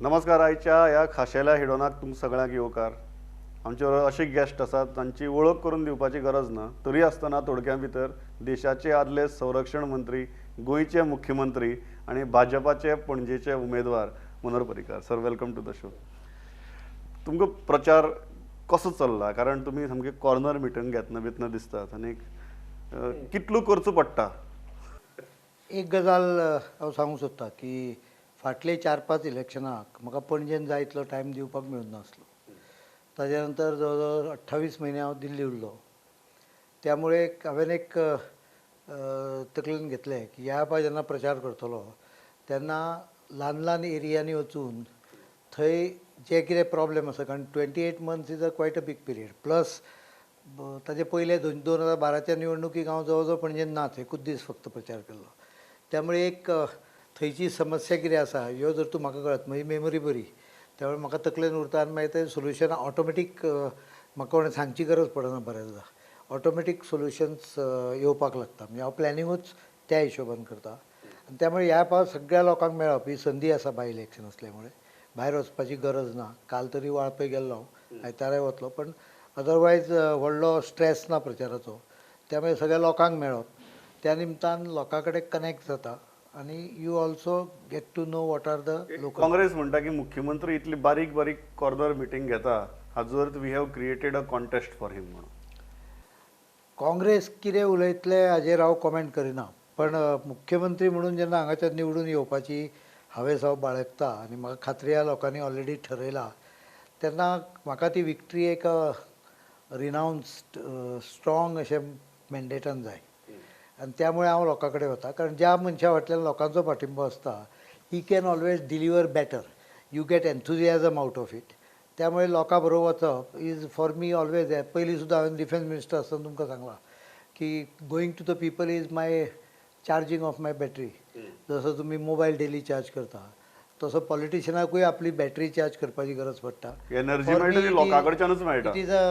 नमस्कार. आयच्या ह्या खाशेल्या हिडोनाक तुमकां सगळ्यांक येवकार. आमचे बरोबर अशे गेस्ट आसात तांची वळख करून दिवपाची गरज ना, तरी आसतना थोडक्या भितर देशाचे आदले संरक्षण मंत्री, गोंयचे मुख्यमंत्री आनी भाजपाचे पणजेचे उमेदवार Manohar Parrikar sir, welcome to the show. तुमकां प्रचार कसो चल्ला? कारण तुमी सामके कॉर्नर मिटींग घेतना बितना दिसतात आनी कितलो करचो पडटा? एक गजाल हांव सांगूंक सोदतां की फाटले 4-5 इलेक्शनाक म्हाका पणजेन जाय इतलो टायम दिवपाक मेळूंक नासलो. ताज्या नंतर जवळ जवळ 28 म्हयने हांव दिल्ली उरलो. त्यामुळे हांवें एक तकलेन घेतलें की ह्या पाय जेन्ना प्रचार करतलो तेन्ना ल्हान ल्हान एरियांनी वचून थंय जे कितें प्रॉब्लेम आसा, कारण 28 months is a quite a big period. Plus ताजे पयले 2012च्या निवडणुकीक हांव जवळ जवळ पणजेन नाच, एकूच दीस फक्त प्रचार केल्लो. त्यामुळे एक थंयची समस्या कितें आसा ह्यो जर तूं म्हाका कळत, म्हजी मेमरी बरी, त्यामुळे म्हाका तकलेन उरता आनी मागीर तें सोल्युशन ऑटोमॅटीक म्हाका कोणें सांगची गरज पडना. बऱ्याचदा ऑटोमॅटीक सोल्युशन्स येवपाक लागता. म्हणजे हांव प्लॅनिंगूच त्या हिशोबान करता आनी त्यामुळे ह्या पावट सगळ्या लोकांक मेळप ही संदी आसा. बाय इलेक्शन आसल्या मुळे भायर वचपाची गरज ना. काल तरी वाळपय गेल्लो हांव, आयताराय वतलो, पण अदरवायज व्हडलो स्ट्रेस ना प्रचाराचो. त्यामुळे सगळ्या लोकांक मेळप, त्या निमतान लोकां कडेन कनेक्ट जाता आनी you also get to know what are the local. Congress म्हणटा की मुख्यमंत्री इतली बारीक बारीक कॉर्नर मिटींग घेता, हाजो अर्थ we have created a contest for him म्हणून. काँग्रेस कितें उलयतले हाजेर हांव कॉमेंट करिना, पण मुख्यमंत्री म्हणून जेन्ना हांगाच्यान निवडून येवपाची हावेस हांव बाळगता आनी म्हाका खात्री आहा लोकांनी ऑलरेडी ठरयला, तेन्ना म्हाका ती विक्ट्री एक रिनावन्स्ड स्ट्रॉंग अशें मॅन्डेटान जाय आनी त्यामुळे हांव लोकां कडेन वता. कारण ज्या मनशा फाटल्यान लोकांचो पाठिंबो आसता, he can always deliver better, you get enthusiasm out of it. त्यामुळे लोकां बरोबर वचप is for me always. पयलीं सुद्दां हांवें डिफेन्स मिनिस्टर आसतना तुमकां सांगलां की going to the people is my charging of my battery. जसो तुमी मोबायल डेली चार्ज करता, तसो पॉलिटिशनाकूय आपली बॅटरी चार्ज करपाची गरज पडटा. एनर्जी मेळटा ती लोकां कडच्यानूच मेळटा. It is a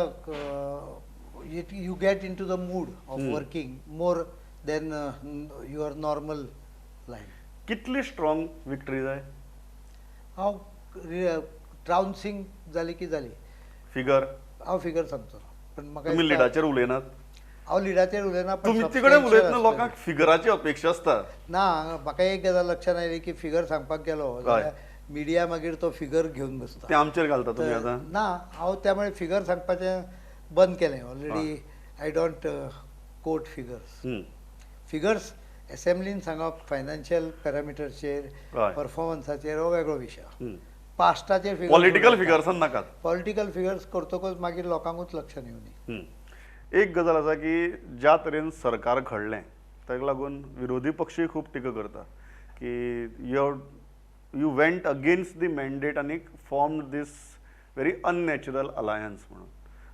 you get into the mood of working more than your normal life. कितली स्ट्रॉंग विक्ट्री जाय? हांव ट्राउन्सिंग जाली की जाली. फिगर? हांव फिगर सांगचो ना, पण म्हाका तुमी लिडाचेर उलयनात? हांव लिडाचेर उलयना, पण तुमचे कडेन substantial उलयतना आसतलें. लोकांक फिगराची अपेक्षा आसता. ना, म्हाका एक गजाल लक्षात आयली की फिगर सांगपाक गेलो जाल्यार मिडिया मागीर तो फिगर घेवन बसता. ते आमचेर घालता तुमी आतां? ना, हांव त्यामुळे फिगर सांगपाचें बंद केलें already. I don't quote figures. Figures एसेंब्लीन सांगप फायनान्शियल पॅरामिटर्सचेर, परफॉर्मन्साचेर, हो वेगळो विशय. पास्टाचेर फिगर. पॉलिटिकल फिगर्सान नाकात. पॉलिटिकल फिगर्स करतकच मागीर लोकांकूच लक्षात येवनी. एक गजाल आसा की ज्या तरेन सरकार घडलें ताका लागून विरोधी पक्षूय खूब टिका करता की you went against the mandate आनी form this very unnatural alliance म्हणून.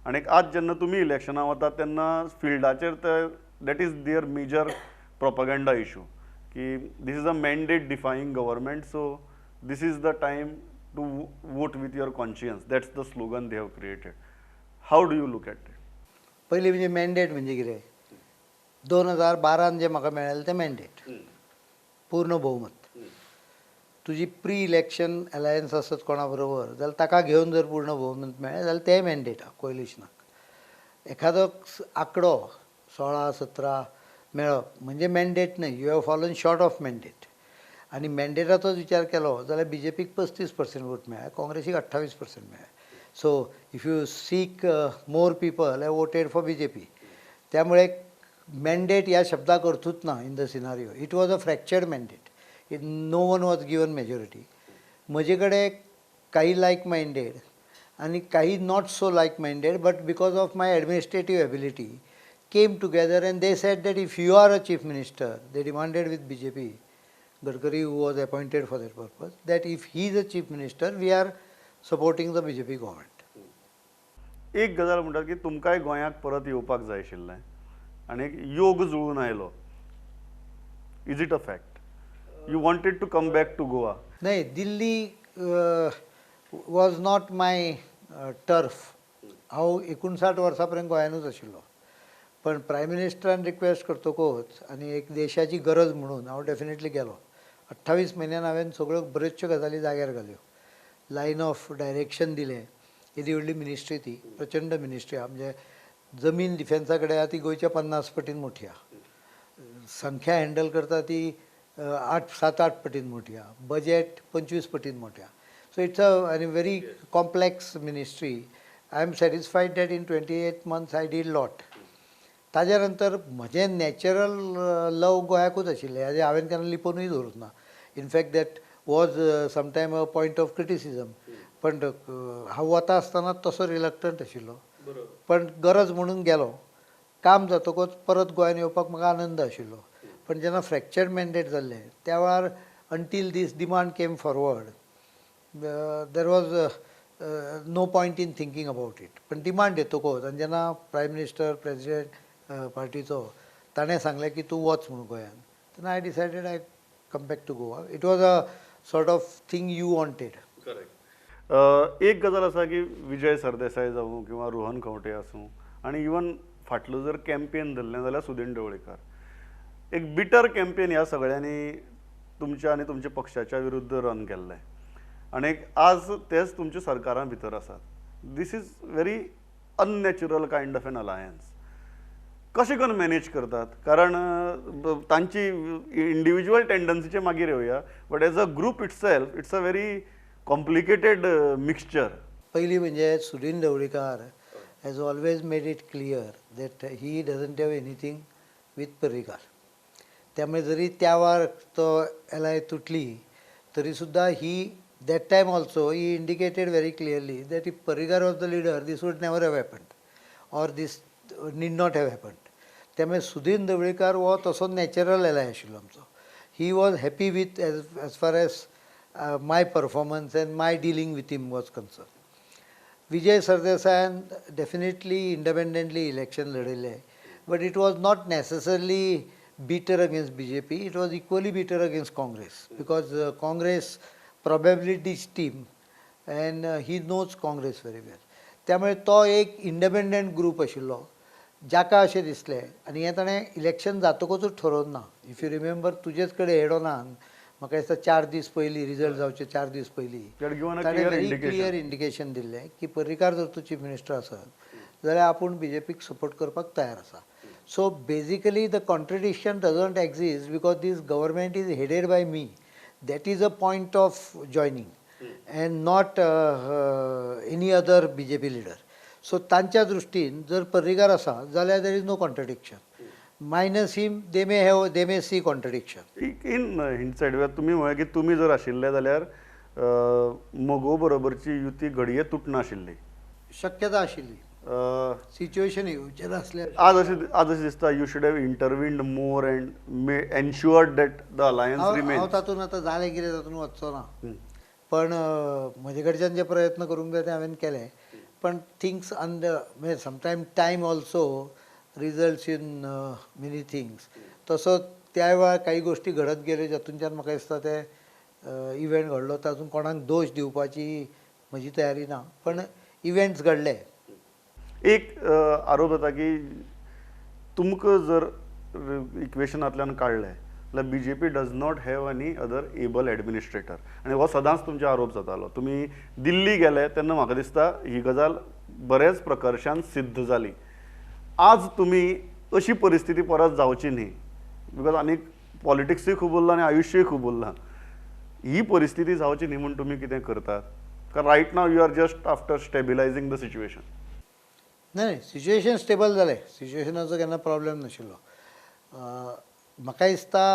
आनी आज जेन्ना तुमी इलेक्शनाक वतात तेन्ना फिल्डाचेर ते that is their major propaganda issue की this is a mandate defying government, so this is the time to vote with your conscience. That's the slogan they have created. How do you look at it? पयलीं म्हणजे mandate म्हणजे कितें? 2012न जें म्हाका मेळ्ळें तें mandate, पूर्ण भोवमत. तुजी प्री इलेक्शन अलायन्स आसत कोणा बरोबर जाल्यार ताका घेवन जर पूर्ण भोवमत मेळ्ळें जाल्यार तेंय मॅन्डेट आहा कोएलिशनाक. एखादो आंकडो 16-17 मेळप म्हणजे मॅन्डेट न्हय. You have fallen short of mandate. आनी मॅन्डेटाचोच विचार केलो जाल्यार बीजेपीक 35% वोट मेळ्ळे, काँग्रेसीक 28% मेळ्ळे. So if you seek, more people have voted for BJP. त्यामुळे मॅन्डेट ह्या शब्दाक अर्थूच ना. In the scenario, it was a fractured mandate. It no one was given majority. म्हजे कडेन काही लायक मायंडेड आनी काही not so like minded, but because of my administrative ability, came together and they said that if you are a chief minister, they demanded with BJP, Gadkari, who was appointed for that purpose, that if he is a chief minister, we are supporting the BJP government. एक गजाल म्हणटात की तुमकांय गोंयाक परत येवपाक जाय आशिल्लें आनी एक योग जुळून आयलो. Is it a fact you wanted to come back to Goa? नाही, Delhi was not my turf. हांव 59 वर्सां पर्यंत गोंयानूच आशिल्लो, पण प्रायम मिनिस्टरान रिक्वेस्ट करतकूच आनी एक देशाची गरज म्हणून हांव डेफिनेटली गेलो. 28 म्हयन्यान हांवें सगळ्यो बऱ्योचश्यो गजाली जाग्यार घाल्यो. लायन ऑफ डायरेक्शन दिलें. येदी व्हडली मिनिस्ट्री, ती प्रचंड मिनिस्ट्री आहा. म्हणजे जमीन डिफेन्सा कडेन आहा ती गोंयच्या 50 पटीन मोठी आहा, संख्या हँडल करता ती 8 7-8 पटीन मोठी आहा, बजेट 25 पटीन मोठे आहा. So it's a आनी very complex ministry. I am satisfied that in 28 months I did lot. ताज्या नंतर म्हजें नॅचरल लव गोंयाकूच आशिल्लें, हाजें हांवें केन्ना लिपोवनूय दवरूंक ना. In fact that was sometime a point of criticism. पण हांव वता आसतना तसो रिलक्टंट आशिल्लो, पण गरज म्हणून गेलो. काम जातकच परत गोंयान येवपाक म्हाका आनंद आशिल्लो. पण जेन्ना फ्रॅक्चर्ड मॅन्डेट जाल्लें त्या वेळार until this demand came forward there was no point in thinking about it. पण डिमांड येतकच आनी जेन्ना प्रायम मिनिस्टर, प्रेजिडेंट पार्टीचो ताणें सांगलें की तूं वच म्हणून गोंयान, तेन्ना I decided I come back to Goa. It was a sort of thing you wanted. Correct. एक गजाल आसा की विजय सरदेसाय जावं किंवा रोहन खंवटे आसूं आनी इवन फाटलो जर कॅम्पेन धरलें जाल्यार सुदीन ढवळीकर, एक बिटर कॅम्पेन ह्या सगळ्यांनी तुमच्या आनी तुमच्या पक्षाच्या विरुद्ध रन केल्लें आनी आज तेच तुमच्या सरकारां भितर आसात. This is very unnatural kind of an alliance. कशें करून मॅनेज करतात? कारण तांची इंडिविज्युअल टेंडन्सीचे मागीर येवया, but as a group itself it's a very complicated mixture. पयलीं म्हणजे Sudin Dhavalikar has always made it clear that he doesn't have anything with Parrikar. त्यामुळे जरी त्या वेळार तो एलाय तुटली तरी सुद्दां he that time also he indicated very clearly that if Parrikar was the leader this would never have happened or this need not have happened. त्यामुळे सुदीन ढवळीकार हो तसो नॅचरल एलाय आशिल्लो आमचो. He was happy with as far as my performance and my dealing with him was concern. Vijay सरदेसायान definitely independently election लढयलें, but it was not necessarily bitter against BJP, it was equally bitter against Congress, because Congress probably ditched him and he knows Congress very well. त्यामुळे तो एक independent group आशिल्लो जाका अशें दिसलें, आनी हें ताणें इलेक्शन जातकूच ठरोवन ना. If you remember तुजेच कडेन हेड ऑनान म्हाका दिसता 4 दीस पयलीं, रिजल्ट जावचे 4 दीस पयलीं ताणें व्हेरी क्लियर इंडिकेशन दिल्लें की पर्रीकार जर तूं चीफ मिनिस्टर आसत जाल्यार आपूण बी जे पीक सपोर्ट करपाक तयार आसा. So basically the contradiction doesn't exist because this government is headed by me. That is a point of joining and not any other BJP leader. So तांच्या दृश्टीन जर पर्रीकार आसा जाल्यार there is no contradiction. Minus him they may have, they may see contradiction. In hindsight तुमी म्हळें की तुमी जर आशिल्ले जाल्यार मगो बरोबरची युती घडये तुटनाशिल्ली, शक्यता आशिल्ली. सिच्युएशन येवचें नासलें. आज अशें दिसता you should have intervened more and may ensured that the alliance remains. हांव तातूंत आतां जालें कितें तातूंत वचचो ना, पण म्हजे कडच्यान जे प्रयत्न करूंक जाय ते हांवें केले. पण थिंग्स अंडर म्हणजे sometime time also results in many things. तसो त्या वेळार काही गोश्टी घडत गेल्यो जातूंतल्यान म्हाका दिसता ते इव्हेंट घडलो. तातूंत कोणाक दोश दिवपाची म्हजी तयारी ना, पण इव्हेंट्स घडले. एक आरोप जाता की तुमकां जर इक्वेशनांतल्यान काडलें जाल्यार B J P does not have any other able administrator, आनी हो सदांच तुमचो आरोप जातालो. तुमी दिल्ली गेले तेन्ना म्हाका दिसता ही गजाल बरेच प्रकर्शान सिद्ध जाली. आज तुमी अशी परिस्थिती परत जावची न्ही, because आनीक पॉलिटिक्सूय खूब उरलां आनी आयुश्यूय खूब उरलां, ही परिस्थिती जावची न्ही म्हूण तुमी कितें करतात? कारण right now you are just after stabilising the situation. नाही, सिच्युएशन स्टेबल जालें, सिच्युएशनाचो केन्ना प्रॉब्लेम नाशिल्लो. म्हाका दिसता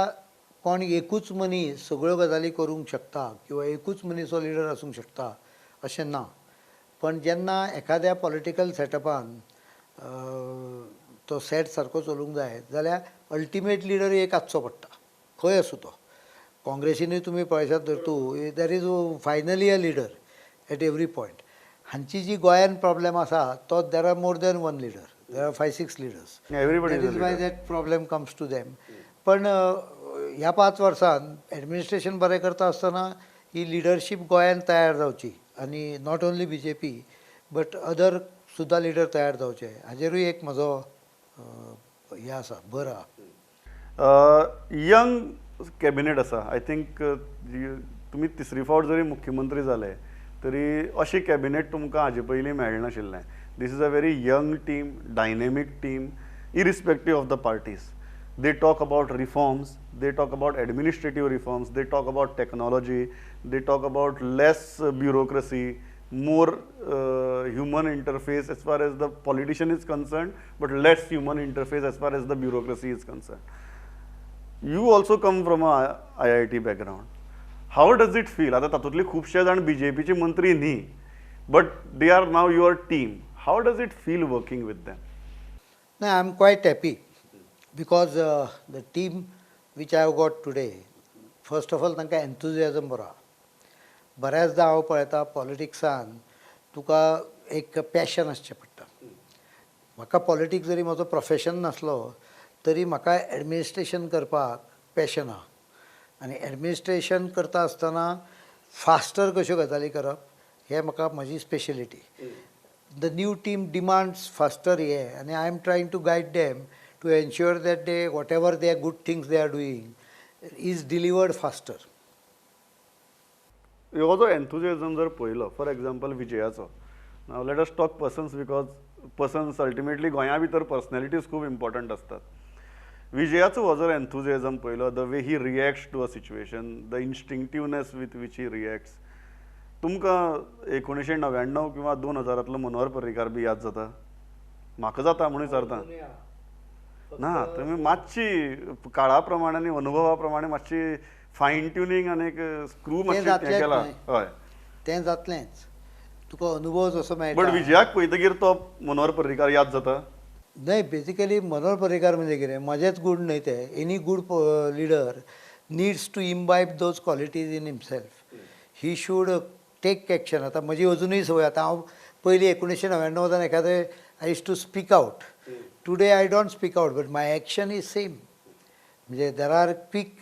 कोण एकूच मनीस सगळ्यो गजाली करूंक शकता किंवा एकूच मनीस हो लिडर आसूंक शकता अशें ना. पण जेन्ना एखाद्या पॉलिटिकल सेटअपान तो सेट सारको चलूंक जाय जाल्यार अल्टिमेट लिडर एक आसचो पडटा, खंय आसूं तो. काँग्रेसीनूय तुमी पळयशात धर तूं, there is finally a leader at every point. हांची जी गोंयान प्रॉब्लेम आसा तो there are more than one leader, there are 5-6 leaders. Everybody that is why that problem comes to them. पण ह्या 5 वर्सान एडमिनिस्ट्रेशन बरें करता आसतना ही लिडरशीप गोंयान तयार जावची, आनी not only B J P but other सुद्दां लिडर तयार जावचे, हाजेरूय एक म्हजो हें आसा, भर आहा. यंग कॅबिनेट आसा. I think तुमी तिसरी फावट जरी मुख्यमंत्री जाले तरी अशी कॅबिनेट तुमकां हाजे पयलीं मेळनाशिल्लें. This is a very young team, dynamic team, irrespective of the parties. They talk about reforms, they talk about administrative reforms, they talk about technology, they talk about less bureaucracy, more human interface as far as the politician is concerned, but less human interface as far as the bureaucracy is concerned. You also come from a IIT background. How does it feel? आतां तातूंतले खुबशे जाण बीजेपीचे मंत्री न्ही, but they are now your team. How does it feel working with them? No, I am quite happy because the team which I have got today, first of all, तांकां एन्थुजियाजम बरो आहा. बऱ्याचदा हांव पळयता, पॉलिटिक्सान तुका एक पॅशन आसचें पडटा. म्हाका पॉलिटिक्स जरी म्हजो प्रोफेशन नासलो तरी म्हाका एडमिनिस्ट्रेशन करपाक पॅशन आहा आनी एडमिनिस्ट्रेशन करता आसतना फास्टर कश्यो गजाली करप हें म्हाका म्हजी speciality. The new team demands faster हे आनी I am trying to guide them to ensure that they, whatever they are good things they are doing, is delivered faster. हो जो एन्थुजियाजम जर पळयलो, फॉर एग्जाम्पल विजयाचो, now let us talk persons, because persons ultimately गोंया भितर personalities खूब important आसतात. विजयाचो हो जर एन्थुजियाजम पळयलो, the way he reacts to a situation, the instinctiveness with which he reacts, तुमकां 1999 किंवा 2000तलो मनोहर पर्रीकार बी याद जाता? म्हाका जाता म्हणून विचारता. ना, तुमी मातशी काळा प्रमाणे आनी अनुभवा प्रमाणे मातशी फायन ट्युनींग आनी एक स्क्रू मातशें हें जातलेंच केला. न्हय. हय. तें जातलेंच, तुका अनुभव जसो बट मेळटा. विजयाक पळयतकीर तो मनोहर पर्रीकार याद जाता. न्हय, बेजिकली मनोहर पर्रीकार म्हणजे कितें, म्हजेच गूण न्हय ते. Any good leader needs to imbibe those qualities in himself. He should take action. आतां म्हजी अजुनूय संवय, आतां हांव पयलीं 1999तान एखादें I used to speak out. Today I don't speak out, but my action is same. म्हणजे there are quick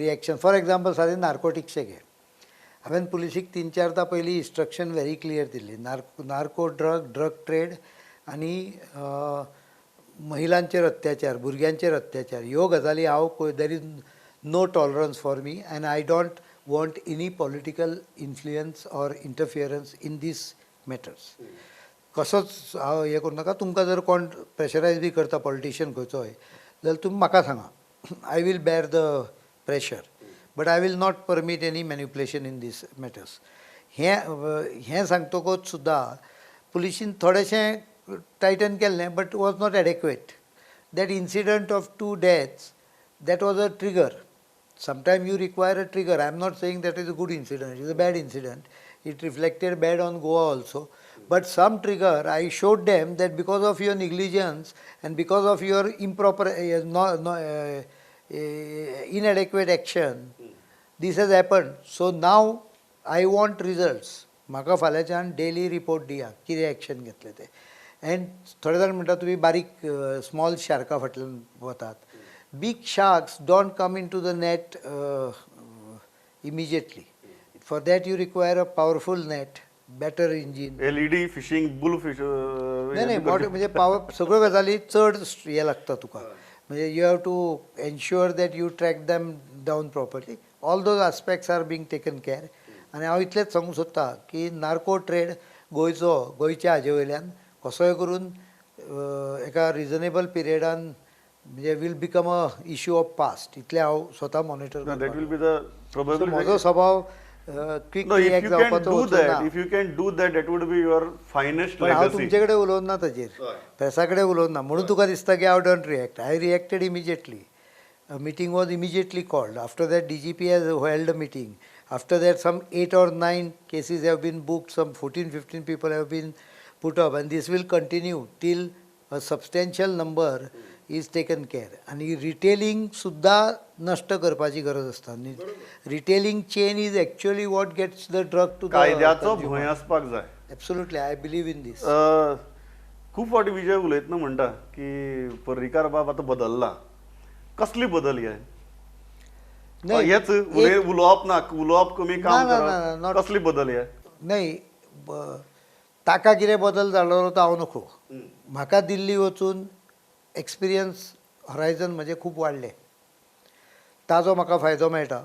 reaction. For example, सादें नार्कोटिक्सचें घे. हांवें पुलिसीक तीन चारदां पयलीं इन्स्ट्रक्शन व्हेरी क्लियर दिल्ली, narco drug, drug trade आनी महिलांचेर अत्याचार, भुरग्यांचेर अत्याचार, ह्यो गजाली हांव, there is no tolerance for me and I don't want any political influence or interference in these matters. कसोच हांव हें करूं नाका. तुमकां जर कोण प्रेशरायज बी करता, पॉलिटिशियन खंयचोय जाल्यार तुमी म्हाका सांगा. I will bear the pressure, but I will not permit any manipulation in these matters. हें हें सांगतकूच सुद्दां पुलिशीन थोडेशें टायटन केल्लें, but was not adequate. That incident of two deaths, that was a trigger. Sometime you require a trigger. I am not saying that is a good incident, is a bad incident. It reflected bad on Goa also. But some trigger, I showed them that because of your negligence and because of your improper, no, no, inadequate action, this has happened. So now I want results. म्हाका फाल्यांच्यान daily report दिया कितें action घेतलें तें. And थोडे जाण म्हणटा, तुमी बारीक स्मॉल शार्का फाटल्यान वतात. Big sharks don't come into the net immediately. For that you require a powerful net, better engine. LED fishing, bull fish. नाही नाही, मोठे म्हणजे पावर सगळ्यो गजाली चड हें लागता तुका. म्हणजे you have to ensure that you track them down properly. All those aspects are being taken care. आनी हांव इतलेंच सांगूंक सोदतां की नार्को ट्रेड गोंयचो, गोंयच्या हाजे वयल्यान कसोय करून एका रिजनेबल पिरियडान म्हणजे will become a issue of past. इतलें हांव स्वता monitor. That will be the probably म्हजो स्वभाव quick No, if react you can जावपाचो do वचूं that, ना. If you can do that, that would be your finest पण हांव legacy. तुमचे कडेन उलोवंक ना ताजेर, प्रेसा कडेन उलोवंक ना, म्हणून तुका दिसता की हांव don't react. I reacted immediately. A meeting was immediately called. After that, DGP has held a meeting. After that, some eight or nine cases have been booked, some 14, 15 people have been put up, and this will continue till a substantial number is taken care. आनी retailing सुद्दां नश्ट करपाची गरज आसता. Retailing chain is actually what gets the drug to कायद्याचो भंय आसपाक जाय. Absolutely, I believe in this. खूब फावटी विजय उलयतना म्हणटा की पर्रीकार बाब आतां बदल्ला. कसली बदल हे? नाही, हेच उलोवप ना, उलोवप कमी, काम ना, ना, ना, करप. कसली बदल हे? नाही, ताका कितें बदल जालो तो हांव नको. म्हाका दिल्ली वचून एक्सपिरियन्स हॉरायझन म्हजें खूब वाडलें. ताजो म्हाका फायदो मेळटा.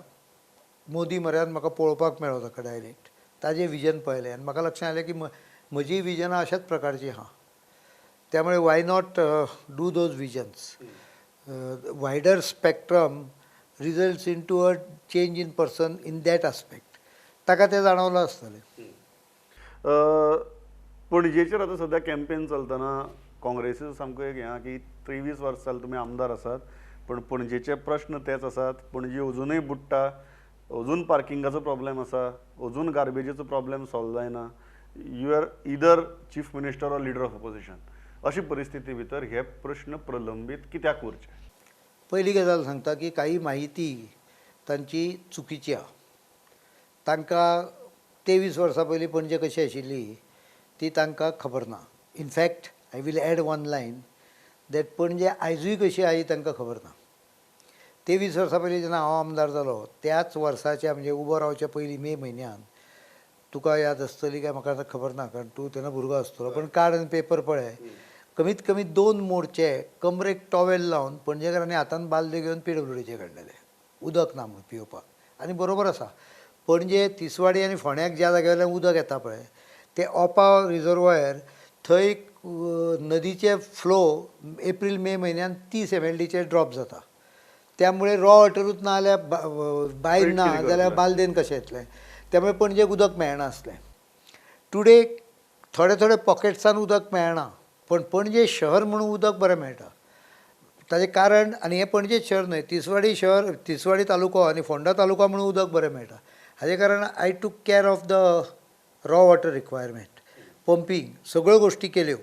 मोदी म्हऱ्यान म्हाका पळोवपाक मेळ्ळो ताका डायरेक्ट. ताजें विजन पळयलें आनी म्हाका लक्षांत आयलें की म्हजी विजनां अशाच प्रकारची आहा. त्यामुळे why not do those visions? Wider spectrum results into a change in person in that aspect. ताका तें जाणवलां आसतलें. पणजेचेर आतां सद्या कॅम्पेन चलतना काँग्रेसीचो सामको एक हें आहा की 23 वर्सां जालीं तुमी आमदार आसात, पूण पणजेचे प्रश्न तेच आसात. पणजी अजुनूय बुडटा, अजून पार्किंगाचो प्रॉब्लेम आसा, अजून गार्बेजीचो प्रॉब्लेम सॉल्व जायना. You are either chief minister or leader of opposition. अशी परिस्थिती भितर हे प्रश्न प्रलंबीत कित्याक उरचे? पयली गजाल सांगता की काही माहिती तांची चुकीची आहा. तांकां 23 वर्सां पयलीं पणजे कशी आशिल्ली ती तांकां खबर ना. In fact I will add one line that Panaji आयजूय कशी आहा ही तांकां खबर ना. 23 वर्सां पयलीं जेन्ना हांव आमदार जालो त्याच वर्साच्या, म्हणजे उबो रावच्या पयलीं मे म्हयन्यान, तुका याद आसतली काय म्हाका आतां खबर ना कारण तूं तेन्ना भुरगो आसतलो, पण कार्ड आनी पेपर पळय, कमीत कमी 2 मोर्चे कमरेक टॉवेल लावन पणजेकारांनी हातान बालद्यो घेवन पीडब्ल्यूडीचे काडलेले, उदक ना म्हणून पिवपाक. आनी बरोबर आसा, पणजे तिसवाडी आनी फोंड्याक ज्या जाग्या वयल्यान उदक येता पळय ते ओपा रिजर्वोयर, थंय नदीचे फ्लो एप्रील मे म्हयन्यान 30 MLDचे ड्रॉप जाता. त्यामुळे रॉ वॉटरूच ना जाल्यार बांय ना जाल्यार बालदेन कशें येतलें? त्यामुळे पणजेक उदक मेळनासलें. टुडे थोडे थोडे पॉकेट्सान उदक मेळना, पण पणजे शहर म्हणून उदक बरें मेळटा. ताजें कारण, आनी हें पणजेच शहर न्हय, तिसवाडी शहर, तिसवाडी तालुको आनी फोंडा तालुका म्हणून उदक बरें मेळटा. हाजें कारण I took care of the raw water requirement, pumping सगळ्यो गोश्टी केल्यो,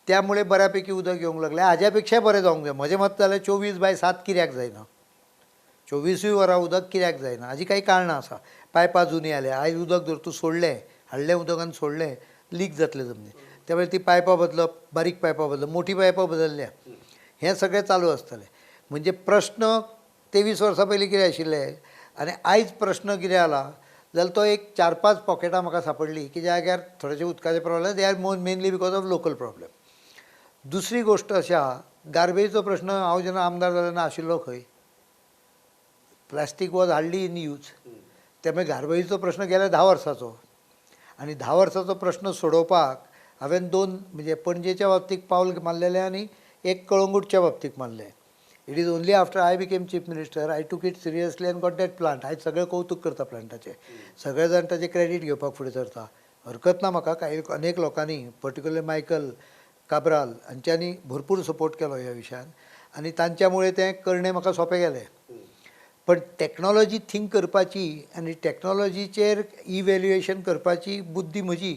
त्यामुळे बऱ्यापैकी उदक येवंक लागलें. हाज्या पेक्षाय बरें जावंक जाय. म्हजें मत जाल्यार 24/7 कित्याक जायना, 24 वरां उदक कित्याक जायना, हाजी कांय कारणां आसा. पायपां जुनी आल्या, आयज उदक जर तूं सोडलें, हाडलें उदक आनी सोडलें, लीक जातलें जमनीत. त्यामुळे ती पायपां बदलप, बारीक पायपां बदलप, मोठी पायपां बदलल्या, हें सगळें चालू आसतलें. म्हणजे प्रश्न 23 वर्सां पयलीं कितें आशिल्ले आनी आयज प्रश्न कितें जाला जाल्यार तो एक 4-5 पॉकेटां म्हाका सांपडली की ज्या जाग्यार थोडेशे उदकाचे problem, they are more mainly because of local problem. दुसरी गोश्ट अशी आहा, गार्बेजचो प्रश्न हांव जेन्ना आमदार जालो तेन्ना आशिल्लो खंय, plastic was hardly in use. त्यामुळे गार्बेजीचो प्रश्न गेल्या 10 वर्सांचो, आनी 10 वर्सांचो प्रश्न सोडोवपाक हांवें 2 म्हणजे पणजेच्या बाबतीक पावल मारलेलें आनी एक कळंगूटच्या बाबतीक मारलें. It is only after I became chief minister I took it seriously and got that plant. आयज सगळें कौतूक करता प्लांटाचें, सगळे जाण ताचें क्रेडीट घेवपाक फुडें सरता. हरकत ना म्हाका, कांय अनेक लोकांनी पर्टिक्युलर मायकल काब्राल हांच्यांनी भरपूर सपोर्ट केलो ह्या विशयान आनी तांच्यामुळे तें करणें म्हाका सोंपें गेलें. पण टॅक्नोलॉजी थिंक करपाची आनी टॅक्नोलॉजीचेर इव्हॅल्युएशन करपाची बुद्धी म्हजी,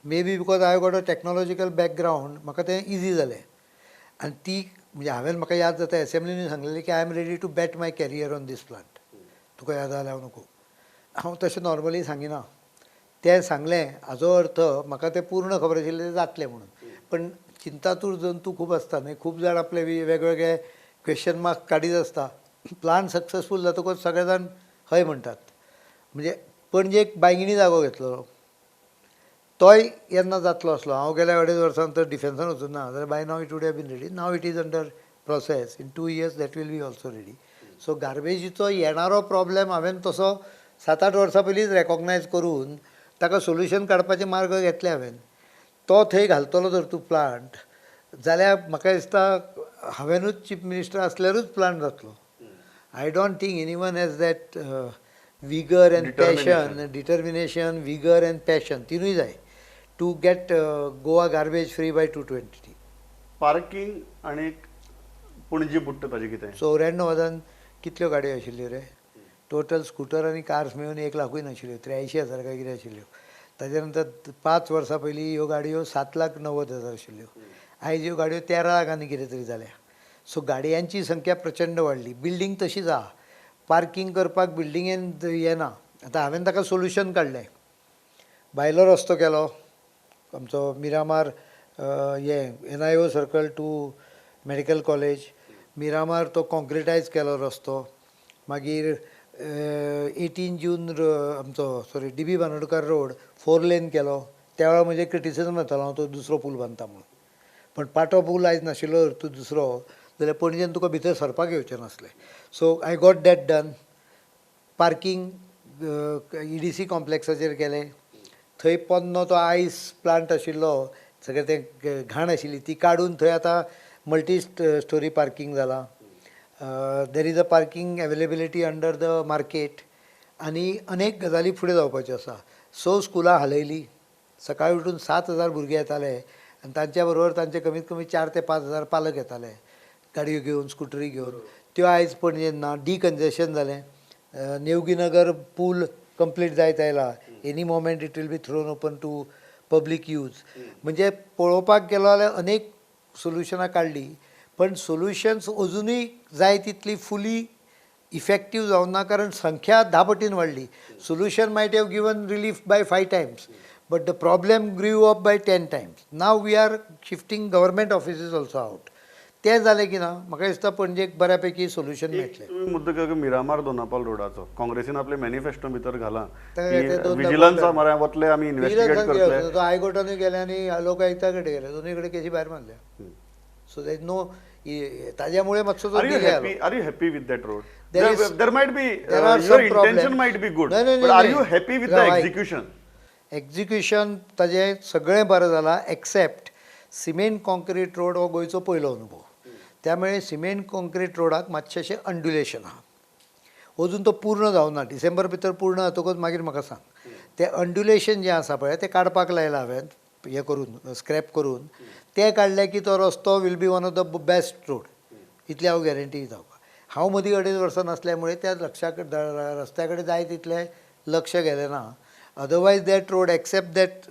maybe because I got a technological background, म्हाका तें इजी जालें. आनी ती म्हणजे हांवें, म्हाका याद जाता एसेंब्लीनी सांगलेलें की I am ready to bet my career on this plant. तुका याद जाल्यार हांव नको, हांव तशें नॉर्मली सांगिना, तें सांगलें हाजो अर्थ म्हाका तें पूर्ण खबर आशिल्लें तें जातलें म्हणून. पण चिंतातूर जंतू खूब आसता न्हय, खूब जाण आपले वेगवेगळे क्वेश्चन मार्क काडीत आसता. प्लांट सक्सेसफूल जातकूच सगळे जाण हय म्हणटात. म्हणजे पणजेक बांयगिणी जागो घेतलेलो तोय येन्ना जातलो आसलो. हांव गेल्या 2.5 वर्सां तर डिफेन्सान वचूं ना जाल्यार by now it would have been ready. Now it is under process, in 2 years that will be also ready. So गार्बेजीचो येणारो प्रॉब्लेम हांवें तसो 7-8 वर्सां पयलींच रेकॉग्नायज करून ताका सोल्युशन काडपाचे मार्ग घेतले हांवें. तो थंय घालतलो जर तूं प्लांट जाल्यार म्हाका दिसता हांवेंनूच चीफ मिनिस्टर आसल्यारूच प्लांट जातलो. I don't think anyone has that vigour and passion, determination, vigour and passion तिनूय जाय to get Goa garbage free by 2020. Parking आनी पणजी बुडटा ताजें कितें? 94,000 कितल्यो गाडयो आशिल्ल्यो रे टोटल, स्कुटर आनी कार्स मेळून 1 लाखूय नाशिल्ल्यो, 83,000 काय कितें आशिल्ल्यो. ताजे नंतर 5 वर्सां पयलीं ह्यो गाडयो 7,90,000 आशिल्ल्यो, आयज ह्यो गाडयो 13 लाखांनी कितें तरी जाल्या. सो गाडयांची संख्या प्रचंड वाडली. बिल्डींग तशीच आहा, पार्कींग करपाक बिल्डिंगेन येना. आतां हांवें ताका सोल्युशन काडलें, भायलो रस्तो केलो आमचो मिरामार, हें NIO circle to medical college, Miramar तो कॉन्क्रिटायज केलो रस्तो. मागीर 18 जून आमचो sorry DB Bandodkar road 4 lane केलो. त्या वेळार म्हजें क्रिटिसिजम येतालो हांव तो दुसरो पूल बांदता म्हणून, पण पाटो पूल आयज नाशिल्लो तूं दुसरो जाल्यार पणजेन तुका भितर सरपाक येवचें नासलें. So I got that done. Parking EDC कॉम्प्लेक्साचेर केलें. थंय पोन्नो तो आयस प्लांट आशिल्लो, सगळें तें घाण आशिल्ली ती काडून थंय आतां मल्टी स्टोरी पार्कींग जालां. There is a parking availability under the market. आनी अनेक गजाली फुडें जावपाच्यो आसा. 6 स्कुलां हालयलीं. सकाळी उठून 7,000 भुरगे येताले आनी तांच्या बरोबर तांचे कमीत कमी 4 ते 5,000 पालक येताले गाडयो घेवन, स्कुटरी घेवन. त्यो आयज पणजेन ना. डिकंजेशन जालें. नेवगीनगर पूल कंप्लीट जायत आयला. Any moment it will be thrown open to public use. म्हणजे पळोवपाक गेलो जाल्यार अनेक सोल्युशनां काडली, पण सोल्युशन्स अजुनूय जाय तितली फुली इफेक्टीव जावंक ना, कारण संख्या 10 पटीन वाडली. Solution might have given relief by 5 times, but the problem grew up by 10 times. Now we are shifting government offices also out. तें जालें की ना म्हाका दिसता पणजेक बऱ्यापैकी सोल्युशन मेळटलें. तुमी मुद्दो केलो की मिरामार दोनापाल रोडाचो काँग्रेसीन आपले मॅनिफेस्टो भितर घाला विजिलन्सा मऱ्या वतले आमी इन्वेस्टिगेट करतले. तो हायकोर्टानूय गेले आनी लोकायुक्ता कडेन गेले, दोनूय कडेन केसी भायर मारल्या. सो there is no, ताज्यामुळे मातसो तो delay आलो. Are you happy with that road? There might be, your intention might be good, but are you happy with the execution? Execution ताजें सगळें बरें जालां एक्सेप्ट सिमेंट कॉन्क्रीट रोड हो गोंयचो पयलो अनुभव. त्यामुळे सिमेंट कॉन्क्रीट रोडाक मातशेंशें अंड्युलेशन आहा, अजून तो पूर्ण जावना. ना, डिसेंबर भितर पूर्ण जातकूच मागीर म्हाका सांग. तें अंड्युलेशन जें आसा पळय तें काडपाक लायलां हांवें, हें करून स्क्रॅप करून तें काडलें की तो रस्तो will be one of the best road, इतली हांव गॅरंटी दिता. हांव मदीं 2.5 वर्सां नासल्या मुळे त्या लक्षा रस्त्या कडेन जाय तितलें लक्ष गेलें ना. Otherwise that road except that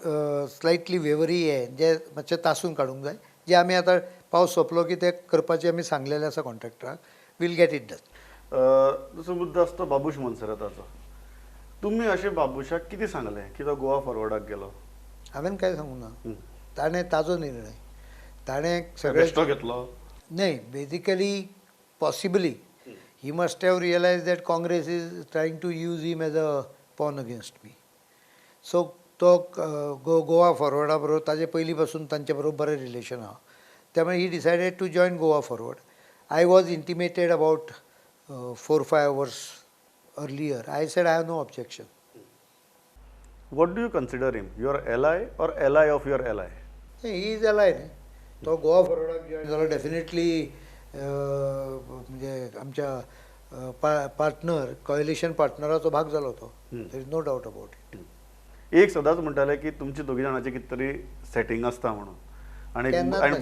slightly wavery हें जें मातशें तासून काडूंक जाय, जें आमी आतां पावस सोंपलो की तें करपाचें आमी सांगलेलें आसा कॉन्ट्रॅक्टराक, we'll get it done. दुसरो मुद्दो आसता बाबूश मोन्सेराताचो. तुमी अशें बाबूशाक कितें सांगलें की तो गोवा फॉरवर्डाक गेलो? हांवें कांय सांगूंक ना, ताणें ताजो निर्णय, ताणें सगळें बेश्टो घेतलो न्हय. Basically possibly he must have realise that Congress is trying to use him as a pawn against me. So तो गोवा फॉरवर्डा बरोबर ताजे पयलीं पासून तांचे बरोबर बरें रिलेशन आहा, त्यामुळे he decided to join Goa Forward. I was intimated about 4-5 hours earlier. I said I have no objection. What do you consider him? Your ally or ally of your ally? He is ally न्ही. तो Goa फॉरवर्डाक join जालो definitely म्हणजे आमच्या partner कॉयलिशन पार्टनराचो भाग जालो तो. There is no doubt about it. एक सदांच म्हणटाले की तुमची दोगी जाणांची कितें तरी सेटींग आसता म्हणून, आनी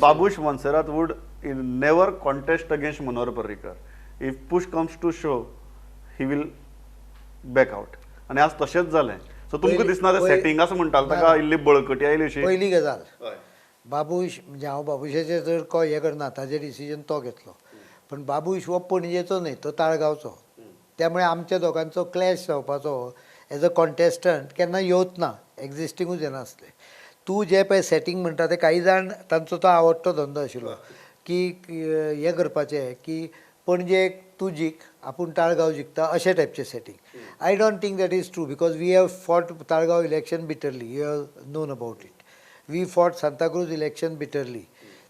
Babush Monserrate would never contest against Manohar Parrikar. If push comes to shove he will back out. आनी आज तशेंच जालें. सो तुमकां दिसना तें सेटींग आसा म्हणटाले ताका इल्ली बळकटी आयली अशी? पयली गजाल, बाबूश म्हणजे हांव बाबूशाचेर चड हें करना, ताजें डिसिजन तो घेतलो, पण बाबूश हो पणजेचो न्हय, तो ताळगांवचो. त्यामुळे आमच्या दोगांचो क्लॅश जावपाचो एज अ कॉन्टेस्टंट केन्ना येवच ना, एग्जिस्टिंगूच येनासलें. तूं जें पळय सेटींग म्हणटा ते काही जाण तांचो तो आवडटो धंदो आशिल्लो की हें करपाचें की पणजे तूं जीक आपूण ताळगांव जिखता अशे टायपचें setting. I don't think that is true because we have fought Taleigao election bitterly, you have known about it. We fought Santacruz election bitterly,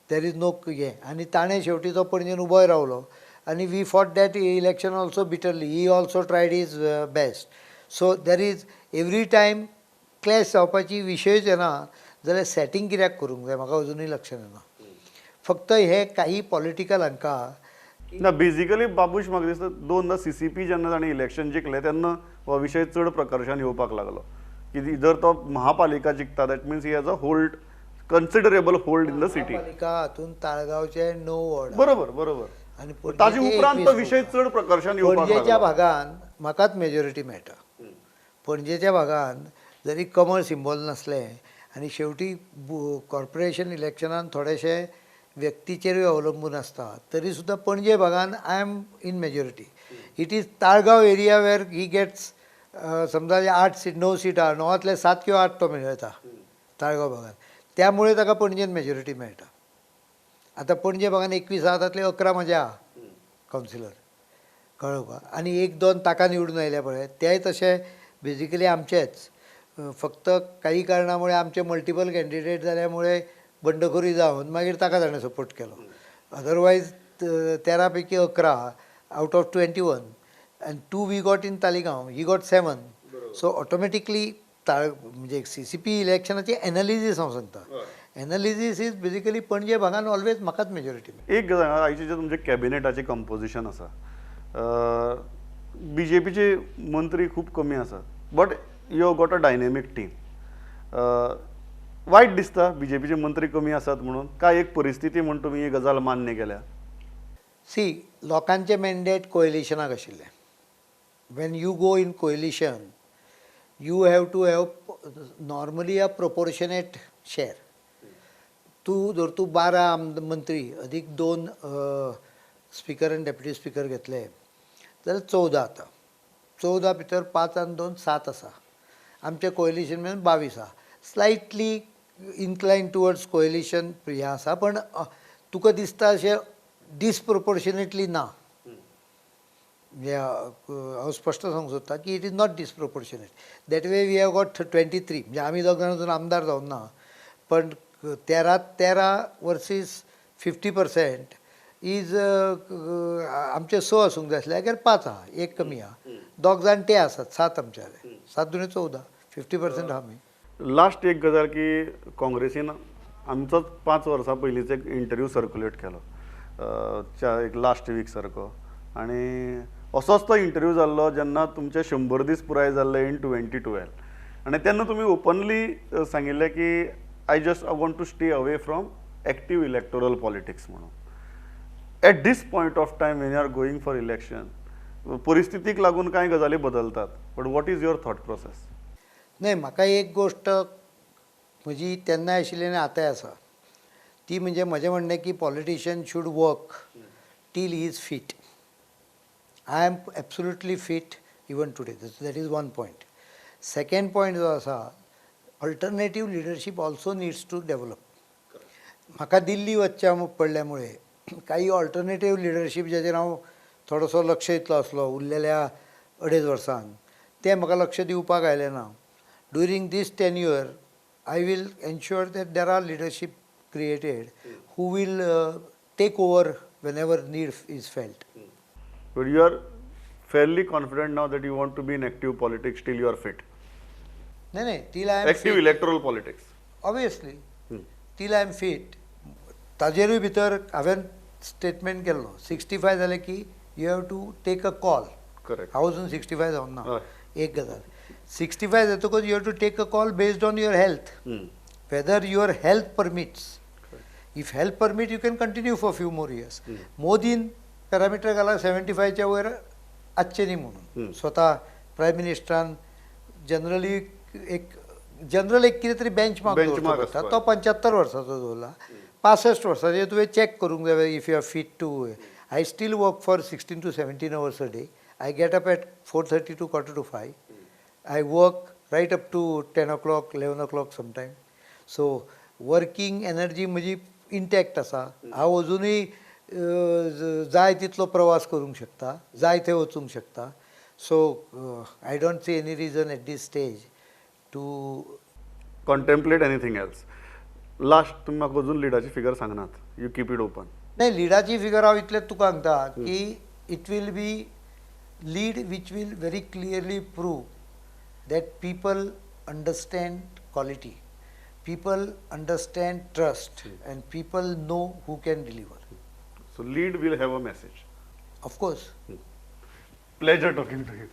there is no हें. आनी ताणें शेवटी तो पणजेन उबोय रावलो आनी we fought that election also bitterly. He also tried his best. So there is every time clash जावपाची विशयूच येना जाल्यार सेटींग कित्याक करूंक जाय म्हाका अजुनूय लक्षांत येना. फक्त हे काही पॉलिटिकल हांकां ना. बेजिकली बाबूश म्हाका दिसता दोनदा CCP जेन्ना ताणें इलेक्शन जिखलें तेन्ना हो विशय चड प्रकर्शान येवपाक लागलो की जर तो महापालिका जिखता that means he has a hold, considerable hold in the city. महापालिका हातून ताळगांवचे 9 वॉर्ड. बरोबर बरोबर. आनी ताजे उपरांत तो विशय चड प्रकर्शान येवपाक लागलो. पणजेच्या भागान म्हाकाच मेजॉरिटी मेळटा. पणजेच्या भागान जरी कमळ सिंबॉल नासलें आनी शेवटी कॉर्पोरेशन इलेक्शनान थोडेशे व्यक्तीचेरूय अवलंबून आसता, तरी सुद्दां पणजे भागान I am in majority. It is Taleigao area where he gets समजा 8 सीट 9 सीट आहा, 9तले 7 किंवा 8 तो मेळयता ताळगांव भागान, त्यामुळे ताका पणजेन मेजॉरिटी मेळटा. आतां पणजे भागान 21 आहा, तातले 11 म्हजे आहा कावन्सिलर, कळ्ळें तुका. आनी 1-2 ताका निवडून आयल्या पळय तेय तशे बेजिकली आमचेच, फक्त काही कारणामुळे आमचे मल्टिपल कॅन्डिडेट जाल्यामुळे बंडखोरी जावन मागीर ताका ताणें सपोर्ट केलो. अदरवायज 13 पैकी 11 out of 21 and 2 we got in Taleigao, he got 7. So automatically म्हणजे सीसीपी इलेक्शनाची एनालिसीस हांव सांगता. एनालिसीस is basically Panaji भागान ऑलवेज म्हाकाच मेजॉरिटी मेळ्ळी. एक गजाल, आयचे जे तुमचे कॅबिनेटाचें कंपोजिशन आसा, बीजेपीचे मंत्री खूब कमी आसात, but you got a dynamic team. वायट दिसता बीजेपीचे मंत्री कमी आसात म्हणून, काय एक परिस्थिती म्हूण तुमी ही गजाल मान्य केल्या? सी, लोकांचें मॅन्डेट कोएलिशनाक आशिल्लें. When you go in coalition, you have to have normally a proportionate share. तूं जर तूं 12 मंत्री अदीक 2 स्पिकर आनी डेप्युटी स्पिकर घेतले जाल्यार 14 जाता. 14 भितर 5 आनी 2 7 आसा. आमचें कोएलिशन मेळून 22 आसा. स्लायटली इन्क्लायन टुवर्ड्स कोएलिशन हें आसा, पण तुका दिसता अशें डिसप्रोपोर्शनेटली ना. म्हणजे हांव स्पश्ट सांगूंक सोदता की it is not disproportionate. That way we have got 23. म्हणजे आमी दोग जाण अजून आमदार जावंक ना, पण 13 वर्सीस 50% is आमचे 6 आसूंक जाय आसले, जाल्यार 5 आहा, एक कमी आहा. दोग जाण ते आसात, 7 आमचे जाले, 7 दुणे 14, 50% आहा आमी. लास्ट एक गजाल की काँग्रेसीन आमचोच 5 वर्सां पयलींचो एक इंटरव्यू सर्कुलेट केलो एक लास्ट वीक सारको, आनी असोच तो इंटरव्यू जाल्लो जेन्ना तुमचे 100 दीस पुराय जाल्ले इन 2012, आनी तेन्ना तुमी ओपनली सांगिल्लें की I just I want to stay away from active electoral politics म्हणून. At this point of time when you are going for election, परिस्थितीक लागून कांय गजाली बदलतात, but what is your thought process? न्हय, म्हाका एक गोश्ट म्हजी तेन्नाय आशिल्ली आनी आतांय आसा, ती म्हणजे म्हजें म्हणणें की politician should work till he is fit. I am absolutely fit even today. That is one point. Second point जो आसा, alternative leadership also needs to develop. म्हाका दिल्ली वचच्या पडल्या मुळे काही ऑल्टरनेटीव लिडरशीप ज्याचेर हांव थोडोसो लक्ष दितलो आसलो उरलेल्या 2.5 वर्सांक, तें म्हाका लक्ष दिवपाक आयलें ना. During this tenure I will ensure that there are leadership created who will take over whenever need is felt. But you are fairly confident now that you want to be in active politics till you are fit? नाही नाही, till I am active electoral politics. Obviously, till I am fit. ताजेरूय भितर हांवें statement केल्लो, 65 जालें की you have to take a call. Correct. हांव अजून 65 जावंक ना. एक गजाल, 65 जातकूच you have to take a call based on your health, whether your health permits. If health permit, you can continue for few more years. मोदीन parameter घाला 75च्या वयर आसचें न्ही म्हणून. स्वता प्रायम मिनिस्टरान जनरली एक जनरल एक कितें तरी बेंचमार्क दवरचो पडटा, तो 75 वर्साचो दवरला. 65 वर्साचेर तुवें चॅक करूंक जाय if you are fit to. I still work for 16 to 17 hours a day. I get up at 4:30 to 4:45. I work right up to 10 o'clock, 11 o'clock sometime. So working energy म्हजी intact आसा. हांव अजुनूय जाय तितलो प्रवास करूंक शकता, जाय थंय वचूंक शकता. So I don't see any reason at this stage to contemplate anything else. Last, तुमी म्हाका अजून लिडाची फिगर सांगनात, you keep it open. नाही, लिडाची फिगर हांव इतलें तुका सांगता की it will be lead which will very clearly prove that people understand quality, people understand trust, and people know who can deliver. So lead will have a message. Of course. Pleasure talking to you.